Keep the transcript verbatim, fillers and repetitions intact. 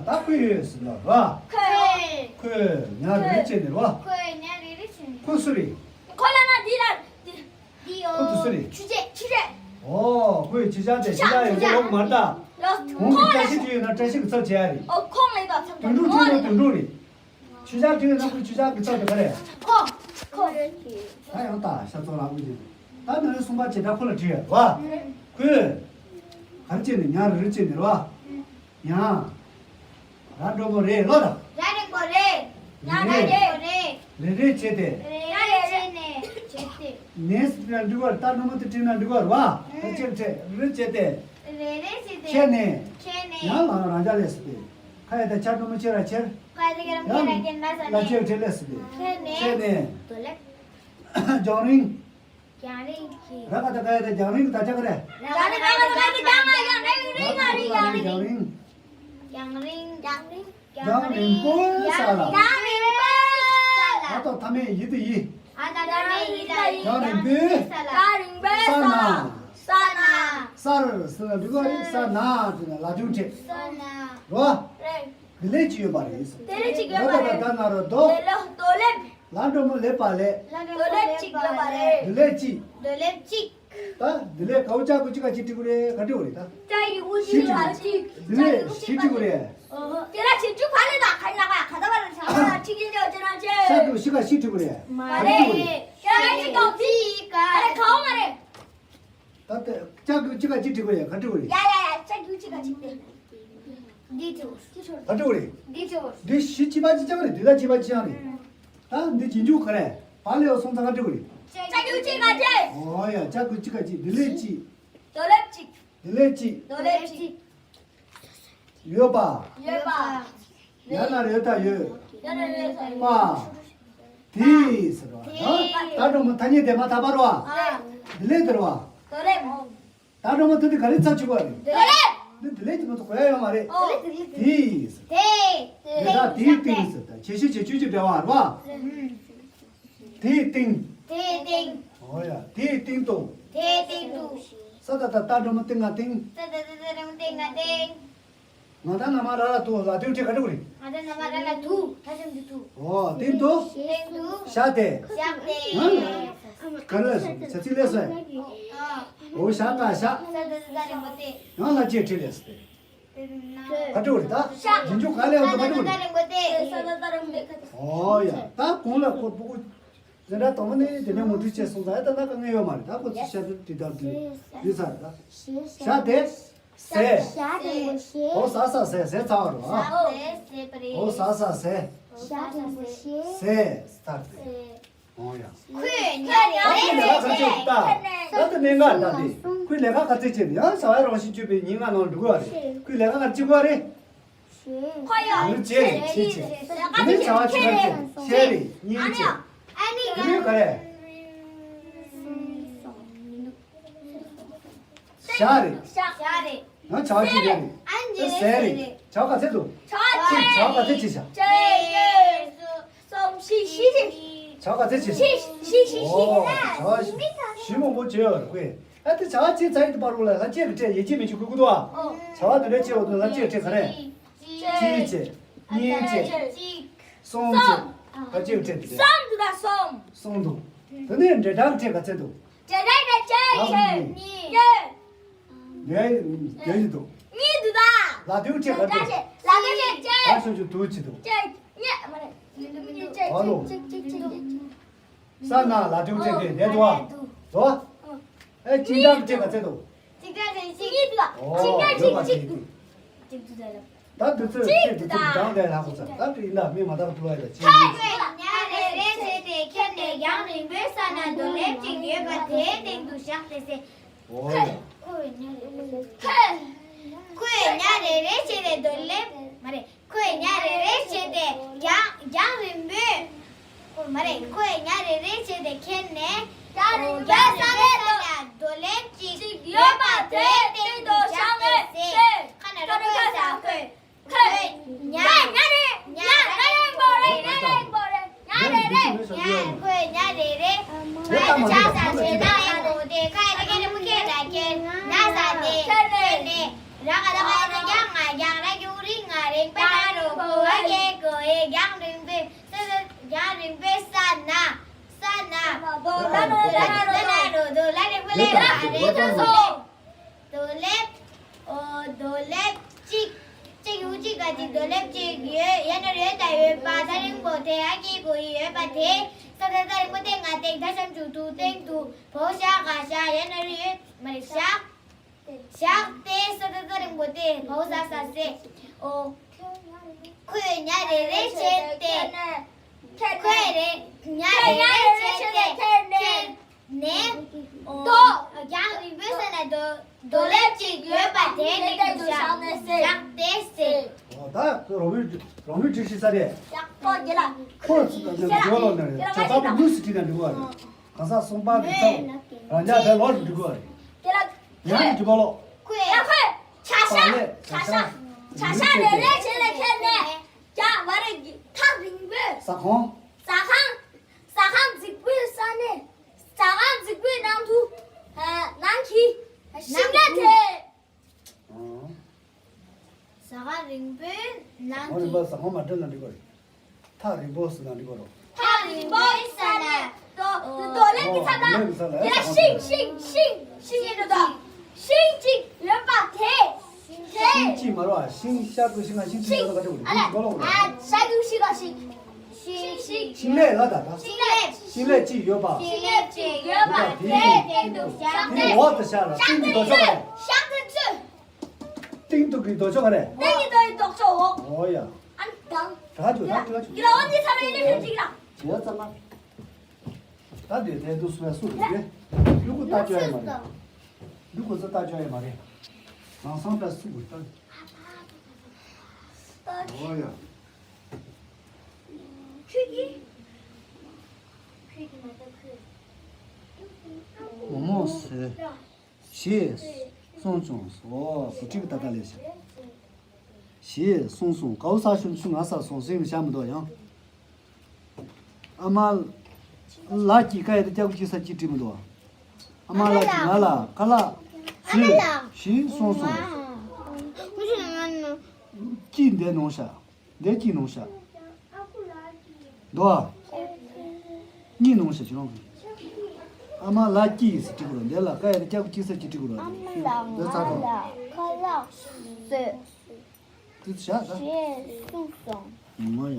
ད་ཁོས་ཡོད་ཟེར་ལ་ར། ཁོས། ཁོས་ཉ་རེ་རེ་བྱས་ནས་ར། ཁོས་ཉ་རེ་རེ་བྱས་ནས། ཁོ་སུ་རེད། ཁོ་ལ་ན་འདི་ལ་འདི། འདི་ཡོ། ཁོ་དུ་སུ་རེད། ཆུ་ཆེ་ཆུ་ཆེ། ཨོ་ཁོས་ཆུ་ཆ་དེ་ཆུ་ཆ་ཡོད་ཀྱི་ལོག་མ་ལྟ། ཁོང་གི་བཀྲ་ཤིས་བྲིས་ཡོད་ན་བཀྲ་ཤིས་ཀྱི་ཚབ་བྱེད་ཡ་རེད། ཨོ་ཁོང་ལ་ཡོད་པ་ཚབ་དུད་འགྲོ་བྲིས་ན་དུད་འགྲོ་རེད། ཆུ་ཆ་བྲིས་ཡོད་ན་ཁོས་ཆུ་ཆ་གི་ཚབ་དེ་ག་རེད། ཁོ། ཁོ། ད་ཡང་ད་ཤ་ཚོ་ལ་དབུ་ཅན། ད་ནི་གསུམ་པ་བྱེད་སྒྲ་ཁོ་ལ་བྲིས་ཡོད་བ། ཁོས། ག་རེ་བྱས་ནས་ཉ་རེ་རེ་བྱས་ནས་ར་བ། ཡང་། ར་འགྲོ་མོ་རེ་ལོ་དང་། ར་རིང་པོ་རེ། ཡང་ར་རེ་རེ་རེ་བྱས་ཏེ། རེ་རེ་བྱས་ནས་བྱས་ཏེ། ནས་ཟེར་ན་འགྲིག་གོ། ད་འགྲོ་མོ་དེ་བྲིས་ན་འགྲིག་གོ་ར་བ། ཨེ་ཅེ་བྲིས་རེ་བྱས་ཏེ། རེ་རེ་བྱས་ཏེ། ཁྱེར་ནས། ཁྱེར་ནས། ཡང་ལ་རང་ཅག་ལས་ཟེར་ཏེ། ཁ་ཡ་ད་ཆ་འགྲོ་མོ་ཁྱེར་ར་ཁྱེར། ཁ་ཡ་ད་ཁྱེར་ར་ཁྱེར་ར་ཁྱེར་ན་ས་ལ་ནས། ཁྱེར་བྲིས་ལས་ཟེར་ཏེ། ཁྱེར་ནས། ཁྱེར་ནས། དོ་ལེ། རྒྱང་རིང་། རྒྱང་རིང་གི། ར་ག་ད་ག་ཡ་ད་རྒྱང་རིང་གི་ད་ཆ་ག་རེ། ར་ག་ད་ག་ཡ་ད་རྒྱང་རིང་། རྒྱང་རིང་། རྒྱང་རིང་། རྒྱང་རིང་། རྒྱང་རིང་། རྒྱང་རིང་པོའི་ས་ལ། རྒྱང་རིང་པོའི་ས་ལ། ཨ་ཏོ་མཐའ་མེད་ཡིད་དུ་ཡིད། ཨ་ཏོ་མཐའ་མེད་ཡིད་དུ་ཡིད། རྒྱང་རིང་པོའི། རྒྱང་རིང་པོའི་ས་ན། ས་ན། སར་ཟེར་ན་འགྲིག་གོ་རེད། ས་ན་ཟེར་ན་ལ་དུང་ཁྲིད། ས་ན། རོ། རེད། དེ་ལས་ཅི་ཡོད་པ་རེད། དེ་ལས་ཅི་ཡོད་པ་རེད། ད་ན་རོ་དོ། དེ་ལས་དོ་ལེབ། ལ་འགྲོ་མོ་ལེབ་པ་ལས། ལ་འགྲོ་མོ་ལེབ་པ་ལས། དེ་ལས་ཅི། དེ་ལས་ཅི། ད་དེ་ལས་གའུ་ཅག་གུ་ཅི་ག་ཅི་བྲིས་གོ་རེད། ག་བྲིས་གོ་རེད་ད། ཅ་ཡི་གུ་ཅི་ག་ཅི། དེ་ལས་ཞི་བྲིས་གོ་རེད། དེ་ལ་ཅི་ཅུ་ག་ལས་ད་ག་ན་ག་ག་ད་བ་ལ་ཆ་ཅི་གི་ཅི་ཅི་ན་ཅི། ཤ་དུ་ཞི་ག་ཞི་བྲིས་གོ་རེད། མ་རེད། ཅ་ཅི་ག་ཅི་ག་རེད། གའུ་མ་རེད། ད་ལྟ་ལྕགས་ཀྱུ་གཅིག་ག་གཅིག་བྲིས་པ་ཡ། ག་བྲིས་པ་རེད། ཡ་ཡ་ཡ། ལྕགས་ཀྱུ་གཅིག་ག་གཅིག་དེ། འདི་བྲིས། འདི་བྲིས། ག་བྲིས་པ་རེད། འདི་བྲིས། འདི་བཞི་གཅིག་པ་གཅིག་རྐྱང་རེད། འདི་ལ་གཅིག་པ་གཅིག་རྐྱང་རེད། ད་འདི་རྗེས་འཇུག་ག་རེ། བ་ལེའོ་སོང་ཙང་ག་བྲིས་པ་རེད། ལྕགས་ཀྱུ་གཅིག་ག་གཅིག་ཨོ་ཡ། ལྕགས་ཀྱུ་གཅིག་ག་གཅིག་འདི་ལས་གཅིག་དོ་ལེབ་གཅིག་འདི་ལས་གཅིག་དོ་ལེབ་གཅིག་ཡོད་པ། ཡོད་པ། ཡ་ན་རེ་ད་ཡོད། ཡ་ན་རེ་ད་ཡོད། པ། དེ་ཟེར་བ། དེ། ད་འགྲོ་མོ་ཐ་སྙད་དེ་མ་ཐ་པ་རོ། ཨ། དེ་ལས་དེ་རོ། དེ་ལས་མོ། ད་འགྲོ་མོ་དེ་དེ་ག་རེ་ཚ་ཆུ་བ་རེད། དེ་ལས། འདི་དེ་ལས་དེ་མ་ཐུག་གོ་ཡ་ཡོད་མ་རེད། ཨོ། དེ་ཟེར། དེ། དེ་ད་དེའི་སྟེང་ཟེར། ད་ཆེ་ཤོས་ཆེ་ཆུ་ཆུ་འབྲེལ་བ་རོ། དེའི་སྟེང་། དེའི་སྟེང་། ཨོ་ཡ། དེའི་སྟེང་དུ། དེའི་སྟེང་དུ། ས་ད་ད་ད་འགྲོ་མོ་སྟེང་ང་སྟེང་། ས་ད་ད་ད་འགྲོ་མོ་སྟེང་ང་སྟེང་། ང་ད་ན་མ་ར་ལ་དུ་ལ་དུ་ཁྲི་ག་འགྲོ་གི་རེད། ང་ད་ན་མ་ར་ལ་དུ་ད་ཅམ་དུ་དུ། ཨོ་སྟེང་དུ། སྟེང་དུ། ཤ་དེ། ཤ་དེ། ཧ། ག་ལ་སོ་ཆ་ཚིག་ལས་སོ། ཨོ་ཤ་ད་ཤ། ས་ད་ད་ད་རིང་མོ་སྟེ། ཡང་ལ་ཅེ་ཁྲི་ལས་སོ། ག་འགྲོ་རེད་ད། རྗེས་འཇུག་ག་ལས་ཡོང་དུ་ག་འགྲོ་རེད། ཨོ་ཡ། ད་གོང་ལ་ཁོ་སྤུ་གུ་འཛིན་གྲྭ་དང་པོ་ནས་དེ་ནས་མུ་མཐུད་བྱས་སོང་ཙང་ཨེ་ད་ན་དཀའ་ངལ་ཡོད་མ་རེད། ད་ཁོ་ཚོ་ཤ་དེ་དྲི་དག་དྲི་དྲི་ཚར་རེད་ད། ཤ་དེ་ཟས། ཨོ་ཟ་ཟ་ཟས་ཟས་ཚར་བ་རེད་བ། ཨོ་ཟ་ཟ་ཟས། ཟས་ཚར་ཏེ། ཨོ་ཡ། ཁོས་ཉ་རེ་རེ་བྱས་ཏེ། ད་ལྟ་གནད་འགག་ད་དེ། ཁོས་ལས་ཀ་ག་ཚོད་བྱས་ནས་ཡང་བྱ་བའི་རང་བཞིན་བརྗོད་པའི་ཉིན་ལྔ་ནང་འགྲོ་གི་བ་རེད། ཁོས་ལས་ཀ་ག་རེ་བྱེད་དགོས་རེད། ཁོ་ཡང་ཉིན་བྱས་ཕྱེད་བྱས། དེ་ནས་བྱ་བ་བྱེད་ག་བྱས་ཤས་རེད་གཉིས་བྱས། དེ་ནས་ག་རེ། ཤ་རེད། ཤ་རེད། ཡང་བྱ་བ་གཅིག་རེད། ཨ་ནི་ཟས་རེད། བྱ་བ་ག་ཚད་འདུག་བྱ་བ་བྱ་བ་ག་ཚད་བྱེད་བྱ། གཅིག་གཉིས། གསུམ། བཞི། བཞི་བྱེད། བྱ་བ་ག་ཚད་བྱེད་བྱ། བཞི། བཞི། བཞི། ཨོ། བྱ་བ་བཞི་མང་པོ་བྱེད་ཡོད་རེད་ཁོས། ཨ་དེ་བྱ་བ་བྱེད་ཚར་ཡི་དུ་པར་རུ་ལ་ལ་ཅེ་གི་ཕྲད་ཡེ་ཅེ་མི་ཅུ་ཁུ་ཁུ་དུ་ཨ། བྱ་བ་དེ་འདྲ་བྱེད་འོ་དུ་ལ་ཅེ་གི་ཕྲད་ག་རེ། གཅིག་བྱེད། གཉིས་བྱེད། གསུམ་བྱེད། ལ་ཅེ་གི་ཕྲད་དེ་རེད། གསུམ་དུ་ད་གསུམ། གསུམ་དུ། དེ་ནས་འབྲེལ་སྒྲ་གི་ཕྲད་ག་ཚད་འདུག་འབྲེལ་སྒྲ་གི་ཕྲད་གཉིས། ཡོད། ཡོད་ཡོད་ཀྱི་འདུག་ལ་དུས་ཕྲད་ག་འདུག་ལ་དུས་ཕྲད་གཅིག་ད་ཤོག་ཆུ་དུ་ཅི་འདུག་གཅིག་གཉིས་མ་རེད། མི་འདུག་མི་འདུག་ཨ་ལོ། ས་ན་ལ་དུས་ཕྲད་དེ་ལས་འདུག་ཨ། འདུག་ཨེ་གཅིག་སྒྲ་གི་ཕྲད་ག་ཚད་འདུག་གཅིག་སྒྲ་གཅིག་གཉིས་འདུག་ཨོ་གཅིག་སྒྲ་གཅིག་ཡོད་པ་གཅིག་ཞིག་འདུག་གཅིག་འདུག་ད་ལ། ད་དུས་ཚོད་ཚེ་དུས་ཚོད་གྲངས་ལས་ལྷག་པོ་ཚར་ད་དུས་ཡིན་ད་མི་མ་དག་ཏུ་ལ་ཡ་ད་ཅི་ཡིན། ཁོས་ཉ་རེ་རེ་བྱས་ཏེ་ཁྱེར་ནས་རྒྱང་རིང་པོའི་ས་ན་རྡོ་ལེབ་ཅིག་ཡོད་པ་དེའི་སྟེང་དུ་བཞག་སྟེ་ཟས། ཨོ་ཡ། ཁོས་ཉ་རེ་རེ་ཁོས་ཁོས་ཉ་རེ་རེ་བྱས་ཏེ་རྡོ་ལེབ་མ་རེད། ཁོས་ཉ་རེ་རེ་བྱས་ཏེ་རྒྱང་རྒྱང་རིང་པོའི། ཁོ་མ་རེད། ཁོས་ཉ་རེ་རེ་བྱས་ཏེ་ཁྱེར་ནས་རྒྱང་རིང་པོའི་ས་ལ་རྡོ་ལེབ་ཅིག་ཡོད་པ་དེའི་སྟེང་དུ་བཞག་ནས་ཟས། ཁ་ན་རོ་ཁོས་ཟ་ཁོས། ཁོས་ཉ་ཉ་རེ་ཉ་ཉ་རེ་མོ་རེ་ཉ་རེ་མོ་རེ་ཉ་རེ་རེ། ཉ་ཁོས་ཉ་རེ་རེ་མ་ཆ་ས་ཟས་ན་ཡང་གོ་དེ་ཁ་ཡ་ཁེ་ནེ་མུ་ཁེ་ད་ཁེ་ན་ཟ་དེ་ཁེ་ནེ་ར་ག་ད་ག་ཡ་ན་རྒྱང་ང་རྒྱང་ར་རྒྱུག་རིང་ང་རེང་པ་ ཡང་རིང་པོའི་ས་ན། ས་ན། རྡོ་ལ་རྡོ་ལ་རྡོ་ལ་རྡོ་ལ་རིང་པོ་ལ་རྡོ་ལ་རྡོ་ལ། རྡོ་ལེབ། ཨོ། རྡོ་ལེབ་གཅིག་གཅིག་ཡུག་གཅིག་ག་གཅིག་རྡོ་ལེབ་གཅིག་ཡོད། ཡ་ན་རེ་ད་ཡོད་པ། ད་རིང་པོ་དེ་ཨ་ཀི་གོ་ཡི་ཡོད་པ་དེ། ས་ད་ད་རིང་པོ་དེ་ང་སྟེང་ད་ཤམ་ཆུ་ཐུག་སྟེང་དུ་བོ་ཤ་ག་ཤ་ཡ་ན་རེ་ཡོད་མ་རེད་ཤག་ཤག་སྟེ་ས་ད་ད་རིང་པོ་དེ་བོ་ས་ས་སེ། ཨོ། ཁོས་ཉ་རེ་རེ་བྱས་ཏེ། ཁོས་རེ་ཉ་རེ་རེ་བྱས་ཏེ་ཁྱེར་ནས། ནས། རྡོ། རྒྱང་རིང་པོའི་ས་ན་རྡོ་རྡོ་ལེབ་ཅིག་ཡོད་པ་དེའི་སྟེང་དུ་བཞག་ནས་བཞག་སྟེ་ཟེར། ཨོ་ད་རོང་བོའི་རོང་བོའི་བྲིས་ཤིག་ས་རེད། ཡག་པོ་རྒྱལ་ལ། ཁོ་ཚོ་ད་ནས་འགྲོ་ལོ་ནས་ཇ་ཚ་པོ་མུ་སི་བྲིས་ན་འགྲིག་གོ་རེད། གང་ཟག་གསུམ་པ་གི་ཚབ་རང་ཉ་དེ་ལོ་རེ་འགྲིག་གོ་རེད། རྒྱལ་ལ། ཉ་རེ་འགྲིག་གོ་ལོ། ཁོས་ཡ་ཁོས་ཇ་ཤ་ཇ་ཤ་ཇ་ཤ་རེ་རེ་བྱས་ལ་ཁྱེར་ནས་རྒྱ་བ་རེ་གི་ཐག་རིང་པོས། ཟ་ཁང་། ཟ་ཁང་། ཟ་ཁང་རྫིག་པོའི་ས་ནས། ཟ་ཁང་རྫིག་པོའི་ནང་དུ། ཨ། ནང་གི་ཤིང་ལ་དེ། ཨང་། ཟ་ཁང་རིང་པོའི་ནང་ཟ་ཁང་རིང་པོ་གི་ཟ་ཁང་མ་འདྲེན་ན་འགྲིག་གོ་རེད། ཐག་རིང་པོ་ཟེར་ན་འགྲིག་གོ་རོ། ཐག་རིང་པོའི་ས་ནས་རྡོ་རྡོ་ལེབ་ཀྱི་ས་ཨོ་རྡོ་ལེབ་ཀྱི་ས་ལ་ལ་ཡ་ལ་ཟ་ཁང་ཤིང་ཤིང་ཤིང་ཤིང་ཡིན་འགྲོ་དོ། ཤིང་གཅིག་ཡོད་པ་དེ། དེ། ཤིང་གཅིག་མ་རེད་པ། ཤིང་ཤ་དགོས། ཤིང་ང་ཤིང་གཅིག་ཡོད་ན་ག་ཚོད་དགོས་རེད། ཤིང་གོ་ལོག་རེད། ཨ་ཤ་དགོས་ཤིང་ག་ཤིང་། ཤིང་ཤིང་ཤིང་ལེབ་ལ་ད་ད། ཤིང་ལེབ། ཤིང་ལེབ་གཅིག་ཡོད་པ། ཤིང་ལེབ་གཅིག་ཡོད་པ་ཡོད་པ་དེའི་དེའི་སྟེང་དུ་བཞག་དེའི་འོག་ཏུ་བཞག་ལ་སྟེང་གི་རྡོ་ཅོག་ག་རེད། ཤག་ཏུ་ཚུད། སྟེང་དུ་གི་རྡོ་ཅོག་ག་རེད། སྟེང་གི་རྡོ་ཡི་རྡོ་ཅོག་འོག་ཨོ་ཡ། ཨ་ནི་དང་། ད་ཅོ་ད་ཅོ་ད་ཅོ། ཡ་འོ་འདི་ཚ་བའི་ལེབ་ཅིག་ལ། བྱས་ཙང་ན། ད་དེ་དེ་དུ་སུ་ལ་སུ་རེད་དེ། ལུ་གུ་ལྟ་ཅོ་ཡ་མ་རེད། ལུ་གུ་ཚོ་ལྟ་ཅོ་ཡ་མ་རེད། རང་སང་ད་སུ་གུ་ལྟ། ཨོ་ཡ། ཁྱོད་ཀྱིས། ཁྱོད་ཀྱིས་མ་ལྟ་ཁོས། མོ་མོ་སེ། ཞེས་གསུངས་བྱུང་སོ། བུ་ཁྲིད་ཀྱི་ད་ལྟ་ལས་བྱུང་། ཞེས་གསུངས་སོང་། ཀའུ་ས་ཤུན་ཆུ་ང་ས་སོང་སེང་བྱ་མི་འདུག་ཡང་། ཨ་མ་ལགས་ཀྱིས་ཀ་ཡ་དེ་སྐྱ་གུ་ཅི་ས་ཅི་བྲིས་མི་འདུག་ཨ་མ་ལགས་ཀྱིས་ང་ལ་ཀ་ལགས་ཟེར་ཞེས་གསུངས་སོང་། ཀྱིས་འདས་ནོ་ཤ། འདས་ཀྱིས་ནོ་ཤ། འདུག་ཨ། གཉིས་ནང་བཞིན་བྱུང་། ཨ་མ་ལགས་ཀྱིས་ཟེར་བྲིས་དགོས་རེད། འདི་ལ་ཀ་ཡ་དེ་སྐྱ་གུ་ཅི་ཟེར་གྱི་བྲིས་དགོས་རེད། ཨ་མ་ལགས། འདི་ཚར་ང་ལ་ཁ་ལག་ཟེར། དེ་བཞག་ད། ཞེས་གསུངས་སོང་། ང་ཡ།